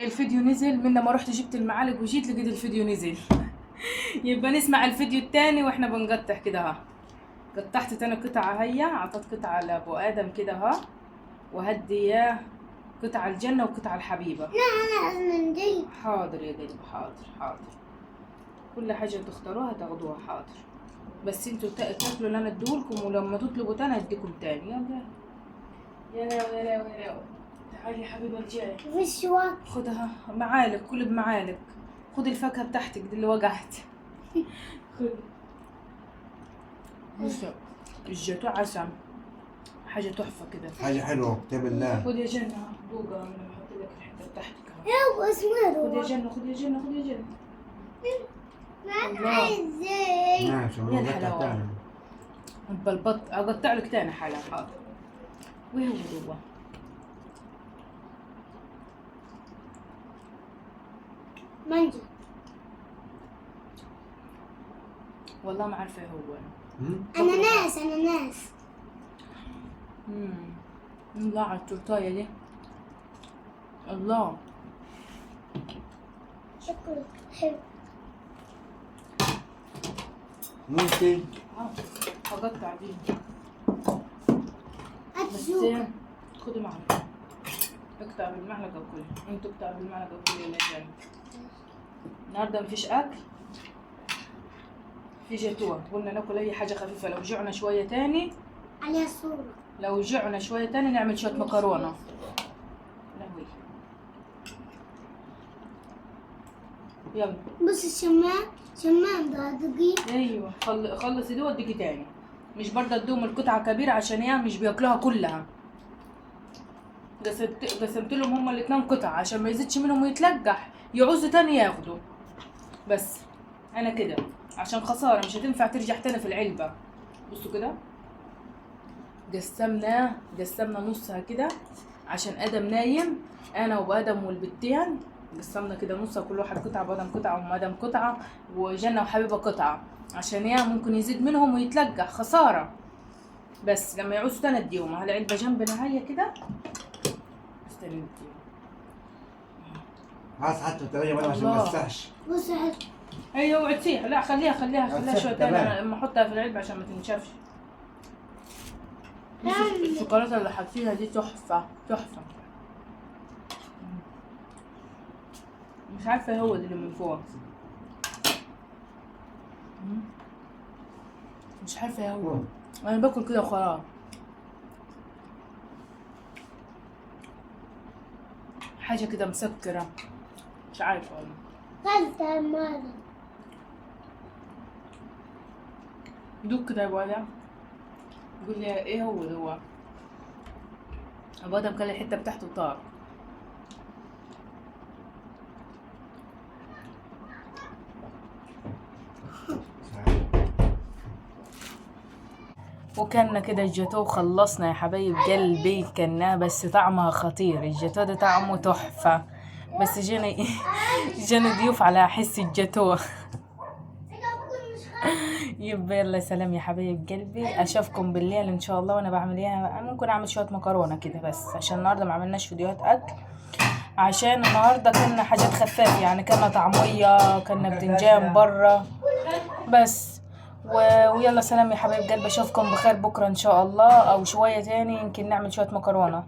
الفيديو نزل من لما رحت جبت المعالق وجيت لقيت الفيديو نزل. يبقى نسمع الفيديو التاني واحنا بنقطع كده. ها قطعت تاني قطعة، هيا عطت قطعة لابو ادم كده ها، وهدي ياه قطعة الجنة وقطعة الحبيبة. لا انا عايز من دي. حاضر يا قلبي، حاضر حاضر، كل حاجة تختاروها تاخدوها. حاضر، بس انتوا تاكلوا اللي انا اديهولكم، ولما تطلبوا تاني اديكم تاني. يلا يا لاو يا لاو يا لاو، تعالي يا حبيبة الجاي. مفيش وقت. خدها معالق، كل بمعالق. خد الفاكهة بتاعتك دي اللي وقعت. خد. بص الجاتو عسل، حاجة تحفة كده، حاجة حلوة كتاب الله. خد يا جنة دوقة، انا بحط لك الحتة بتاعتك اهو. يا اسمه خد يا جنة، خد يا جنة، خد يا جنة. انا عايز زي. ماشي، يا انا بقطع الحلاوة. تاني. بلبط اقطع لك تاني حالا. حاضر. وين هو جوا؟ مانجا. والله ما عارفه هو. اناناس اناناس. الله على التورتايه دي، الله. شكله حلو. ممكن هقطع دي هات بس. شوكة. خدي معلقه، اقطع بالمعلقه وكلي، انت اقطع بالمعلقه وكلي يا نجاة. النهارده مفيش اكل، في جاتوه، قلنا ناكل اي حاجة خفيفة. لو جوعنا شوية تاني عليها صورة. لو جوعنا شوية تاني نعمل شوية مكرونه. لهوي. يلا بص الشمام، شمام ده دقيق. ايوه خلصي دي واديكي تاني. مش برضه اديهم القطعة كبيرة عشان هي مش بياكلوها كلها. قسمت لهم هما الاتنين قطع عشان ما يزيدش منهم ويتلجح، يعوزوا تاني ياخدوا. بس انا كده عشان خسارة مش هتنفع ترجع تاني في العلبة. بصوا كده قسمنا نصها كده عشان ادم نايم، انا وادم والبتين قسمنا كده نصها، كل واحد قطعه، بادم قطعه وام ادم قطعه وجنه وحبيبه قطعه، عشان يا ممكن يزيد منهم ويتلقح خسارة. بس لما يعوزوا تاني اديهم. على علبة جنبنا هيا كده، استني اديهم. عايز حتى التلاجة بقى عشان ما الله. تسحش. بص حلو. ايوه اوعي تسيح، لا خليها خليها خليها هتسيح شوية تاني، تمام. انا لما احطها في العلبة عشان ما تنشفش. بصي الشوكولاتة اللي حاطينها دي تحفة تحفة، مش عارفه هو ده اللي من فوق، مش عارفه هو. انا باكل كده وخلاص. حاجة كده مسكره، مش عارفه والله. ثالثة مرة. دوق كده يا ابو ادم، يقول لي ايه هو ده؟ هو ابو ادم كان الحتة بتاعته طار. وكلنا كده الجاتو وخلصنا يا حبايب قلبي، كلناه بس طعمها خطير، الجاتو ده طعمه تحفة. بس جانا ضيوف على حس الجاتو. يبقى يلا سلام يا حبايب قلبي، اشوفكم بالليل ان شاء الله. وانا بعمل ايه؟ ممكن اعمل شوية مكرونه كده بس، عشان النهارده ما عملناش فيديوهات اكل، عشان النهارده كنا حاجات خفاف يعني، كنا طعميه، كنا بتنجان بره بس. ويلا سلام يا حبايب قلبي، اشوفكم بخير بكره ان شاء الله، او شوية تاني يمكن نعمل شوية مكرونه.